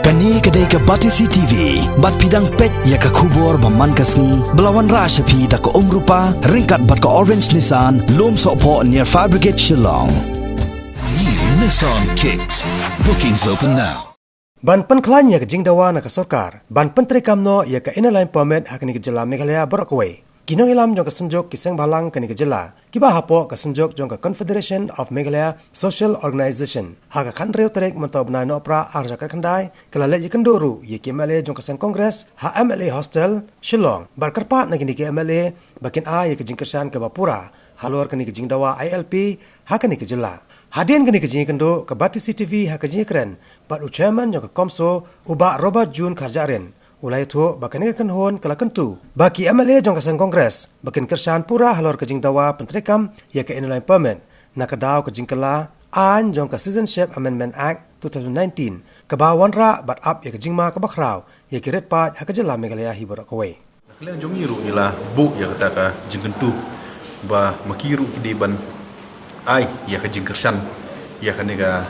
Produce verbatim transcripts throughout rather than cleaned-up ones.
Kane ka dei ka Batesi T V, bad phi dang peit ïa ka khubor ba man ka sngi, ba la wanrah sha phi da ka Umrupa, ryngkat bad ka Orange Nissan, Lumsohphoh near Fire Brigade Shillong. New Nissan Kicks. Bookings open now. Ban pynkhlaiñ ïa ka jingdawa na ka sorkar ban pyntreikam noh ïa ka Inner Line Permit ha kane ka jylla Meghalaya baroh kawei, ki nongïalam jong ka Synjuk ki Seng Bhalang kane ka jylla, kiba hapoh ka Synjuk jong ka Confederation of Meghalaya Social Organisation, ha ka khathynriew tarik mynta u bnai Nohprah arhajar khatkhyndai, ka la leit ïakynduh ruh ïa ki M L A jong ka Seng Congress ha M L A Hostel, Shillong, bad kyrpad na kine ki M L A ba kin ai ïa ka jingkyrshan kaba pura halor kane ka jingdawa I L P ha kane ka jylla. Hadien kane ka jingïakynduh, ka Batesi T V ha ka jingïakren bad u Chairman jong ka CoMSO, u Bah Robert June Kharjahrin, u la ïathuh ba kane ka kynhun ka la kyntu ba ki M L A jong ka Seng Congress ba kin kyrshan pura halor ka jingdawa pyntreikam ïa ka Inner Line Permit, na ka daw ka jingkylla aiñ jong ka Citizenship Amendment Act two thousand nineteen, kaba wanrah bad ap ïa ka jingma kaba khraw ïa ki rit paid ha ka jylla Meghalaya hi baroh kawei. Na ka liang jong ngi ruh ngi la buh ïa kata ka jingkyntu ba ma ki ruh ki dei ban ai ïa ka jingkyrshan ïa kane ka,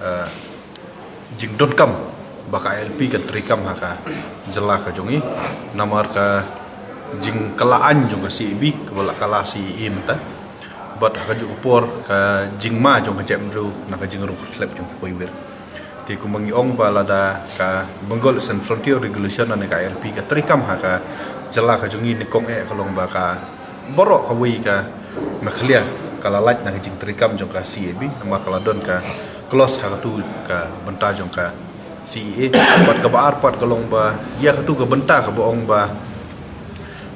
eh, jingdonkam ba ka I L P kan treikam ha ka jylla ka jong ngi. Namar ka jingkylla aiñ jong ka C A B kaba la kylla C A A mynta, bad ha kajuh ka por ka jingma jong ka jaitbynriew na ka jingrung kyrkhlep jong ki poiwir. Te kumba ngi ong ba lada ka Bengal Eastern Frontier Regulation lane ka I L P ka treikam ha ka jylla ka jong ngi, nyngkong eh ka long ba ka baroh kawei ka Meghalaya ka la lait na ka jingtreikam jong ka C A B, namar ka la don ka clause ha katu ka bynta jong ka C A A. Bad kaba ar pat ka long ba ïa katu ka bynta kaba ong ba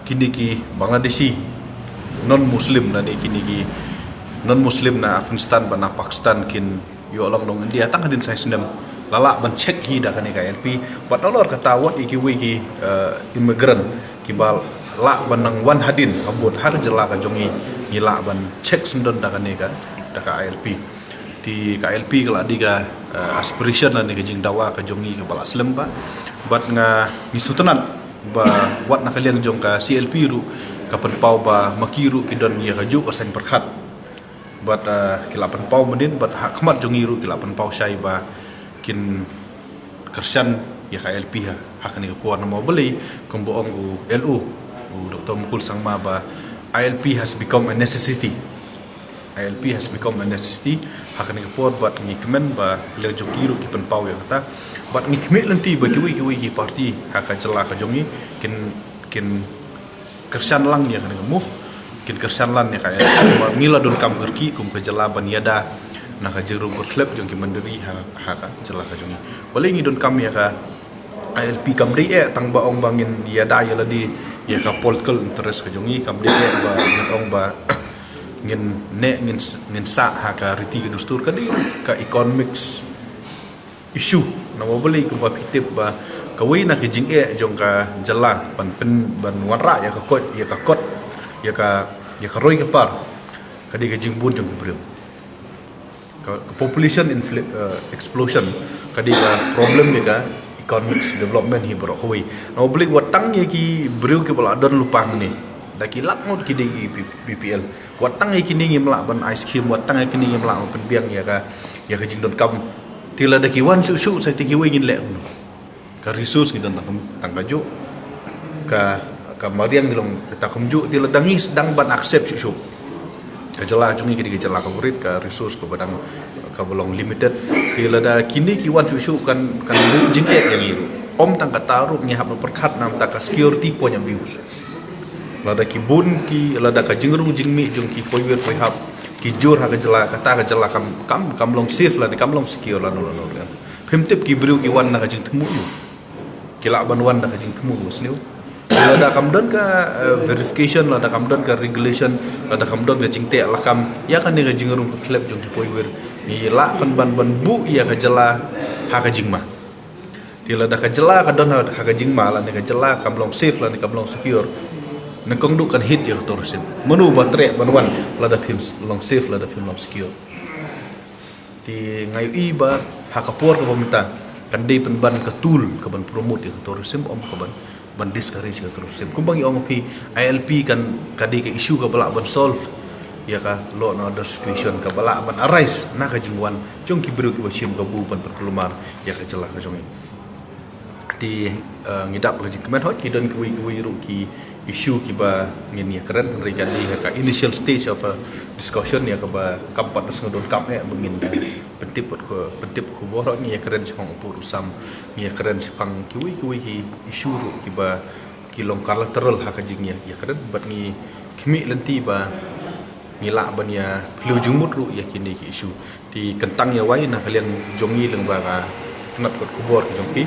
kine ki Bangladeshi non-Muslim lane kine ki non-Muslim na Afghanistan bad na Pakistan kin ïoh long nong India tang hadien sa snem, la lah ban check hi da kane ka I L P. Bad nalor kata wat ïa kiwei ki, eh, immigrant kiba lah ban nang wan hadien habud ha ka jylla ka jong ngi, ngi lah ban check syndon da kane ka, da ka I L P. Te ka I L P ka la dei ka, eh, aspiration lane ka jingdawa ka jong ngi kaba la slem bha. Bad nga ngi sngewtynnat ba wat na ka liang jong ka C L P ruh ka pynpaw ba ma ki ruh ki don ïa kajuh ka seng pyrkhat. Bad, ah, ki la pynpaw mynnin, bad ha khmat jong ngi ruh ki la pynpaw shai ba kin kyrshan ïa ka I L P ha, ha kane ka por. Namar balei, kumba ong u L O, u Doktor Mukul Sangma ba I L P has become a necessity. I L P has become a necessity ha kane ka por, bad ngi kmen ba leh jong ki ruh ki pynpaw ïa kata. Bad ngi khmih lynti ba kiwei kiwei ki party ha ka jylla ka jong ngi kin, kin kyrshan lang ïa kane ka move, kin kyrshan lang ïa ka, ïa ka, namar ngi la donkam kyrkieh kum ka jylla ban ïada na ka jingrung kyrkhlep jong ki mynder ri ha, ha ka jylla ka jong ngi. Balei ngi donkam ïa ka I L P? Kam dei eh tang ba ong ba ngin ïada ïa lade ïa ka political interest ka jong ngi, kam dei eh ba ngin ong ba ngin neh, ngin s-, ngin sah ha ka riti ka dustur, ka dei ka economics issue. Namar balei? Kumba phi tip ba kawei na ki jingeh jong ka jylla ban pyn, ban wanrah ïa ka kot, ïa ka kot, ïa ka, ïa ka roi ka par, ka dei ka jingbun jong ki briew. Ka, ka population infl-, eh, explosion ka dei ka problem ïa ka economics development hi baroh kawei. Namar balei? Wat tang ïa ki briew kiba la don lypa hangne, da ki lak ngut ki dei ki B P L. Wat tang ïa kine ngim lah ban ai skim, wat tang ïa kine ngim lah ban pynbiang ïa ka, ïa ka jingdonkam. Te lada ki wan shuh shuh, sa te kiwei ngin leh kumno? Ka resource ngi don tang, tang kajuh. Ka, ka mariang ngi long tang kumjuh. Te lada ngi sdang ban accept shuh shuh, ka jylla jong ngi ka dei ka jylla kaba rit, ka resource kaba dang, kaba long limited. Te lada kine ki wan shuh shuh kan, kan buh jingeh ïa ngi ruh. Ym tang kata ruh, ngi hap ban pyrkhat na ka bynta ka security point of views. Lada ki bun ki, lada ka jingrung jingmih jong ki poiwir poihap ki jur ha ka jylla, kata ka jylla kam, kam, kam long safe lane kam long secure lano lano ruh. Phim tip ki briew ki wan na ka jingthmu aiu. Ki lah ban wan da ka jingthmu sniew. Lada kam don ka, eh, verification, lada kam don ka regulation, lada kam don ka jingteh lakam ïa kane ka jingrung kyrkhlep jong ki poiwir, ngi lah pynban ban buh ïa ka jylla ha ka jingma. Te lada ka jylla ka don ha, ha ka jingma lane ka jylla kam long safe lane kam long secure, nyngkong duh kan hit ïa ka tourism. Mano ba treh ban wan lada phim s-, long safe, lada phim long secure? Te nga ïohi ba ha ka por kaba mynta kan dei pynban ka tool kaban promote ïa ka tourism, ym kaban, ban discourage ïa ka tourism. Kumba ngi ong, okay, I L P kan, ka dei ka issue kaba lah ban solve ïa ka law and order situation kaba lah ban arise na ka jingwan jong ki briew kiba shim kabu ban pynkulmar ïa ka jylla ka jong ngi. Te uh, ngi dap ka jingkmen hot ki don kiwei kiwei ruh ki issue kiba ngin ïa kren, hynrei ka dei ka initial stage of a discussion ïa kaba kam pat da sngewdon kam eh ba ngin pyntip pat ko pyntip ko bor hot. Ngi ïa kren shaphang u pud u sam, ngi ïa kren shaphang kiwei kiwei ki issue ruh kiba ki long collateral ha ka jingïa ïa kren, bad ngi khmih lynti ba ngi lah ban ïa phylliew jingmut ruh ïa kine ki issue. Te kyntang ïa wai na ka liang jong ngi lyngba ka tnat kot khubor ka jong phi,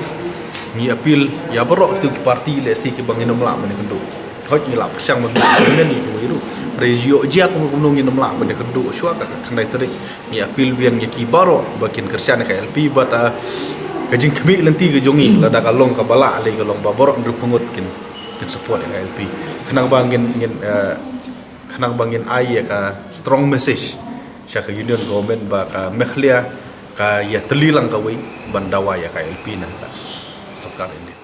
ngi appeal ïa baroh kitu ki party lehse kiba ngin ym lah ban ïa kynduh. Hoi ngi lah pyrshang ban ïa kynduh ruh, hynrei ïoh jia kumno kumno ngin ym lah ban ïa kynduh shuwa ka khyndai tarik. Ngi appeal biang ïa ki baroh ba kin kyrshan ïa ka I L P, bad ka jingkhmih lynti ka jong ngi lada ka long kaba lah lei ka long ba baroh hynriew phew ngut kin kin support ïa ka I L P. Khnang ba ngin ngin uh, khnang ba ngin ai ïa ka strong message sha ka union government ba ka Meghalaya ka ïatylli lang kawei ban dawa ïa ka I L P na ka sorkar India.